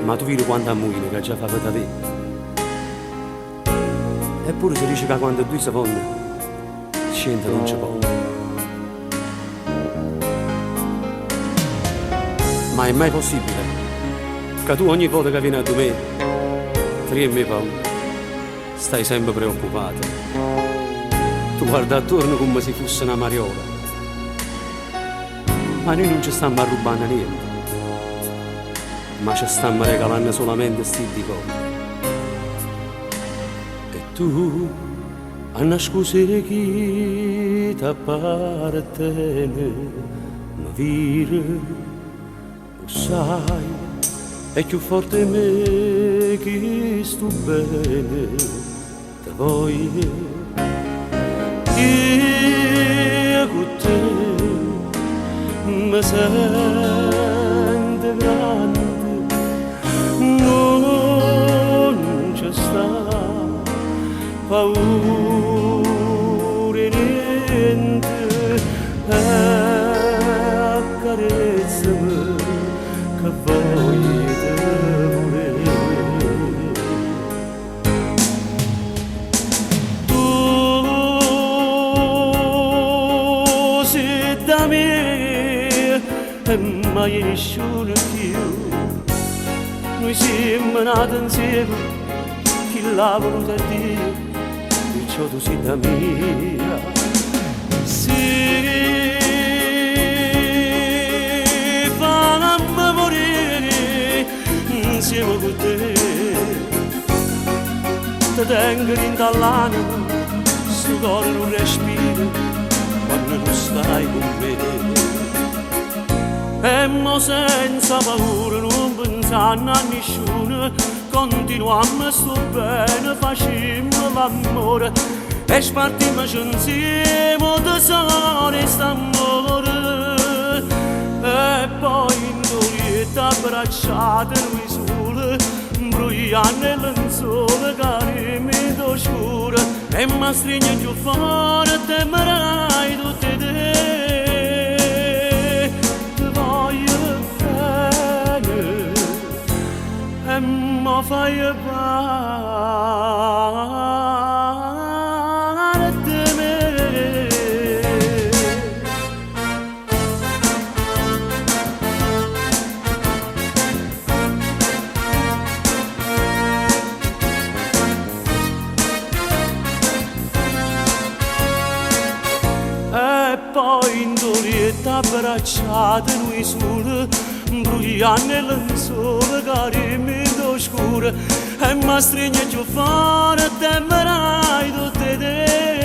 Ma tu vire quanta ammuina che aggia fa pe t'avè. Eppure se dice ca quando duje se vonno, ciente nun ce ponno. Ma è mai possibile ca tu ogni vota ca viene addu me triemme 'e paura, stai sempe preoccupata. Tu guarde attuorno comme si fosse na mariola. Ma nuje nun ce stammo arrubbanno niente, ma ce stammo regalanno solamente sti ddicore. E tu annascuse 'e chi t'appartene, me vire, 'o ssaje, è cchiù forte 'e me chistu bbene. Te voglio io cu te me sento grande nun ce sta paura 'e niente e accarezzame che voglio te vulè. Tu si da mia e maje nisciuno cchiù. Nuje simm nate 'nsieme, chi l'ha voluto Dio, perciò tu si da mia. Si famme murì 'nsieme cu te. Te tengo dint' all'anema, stu core nun respira quanno nun stai cu me. E mo senza paura nun penzanno a nisciuno, continuammo stu bene, facimmo l'ammore e spartimmoce 'nzieme 'o tesoro 'e st'ammore. E poi 'int' 'o lietto abbracciate nuje sule, 'Mbruglianno 'e lenzole cadimm 'int' 'o scuro e m'astrigne cchiù forte e me dai tutt' 'e te. Te voglio bene e mo faje parte 'e me. E poi 'int' 'o lietto abbracciate nuje sule, 'mbruglianno 'e lenzole cadimm 'int' 'o scuro e m'astrigne cchiù forte e me dai tutt' 'e te.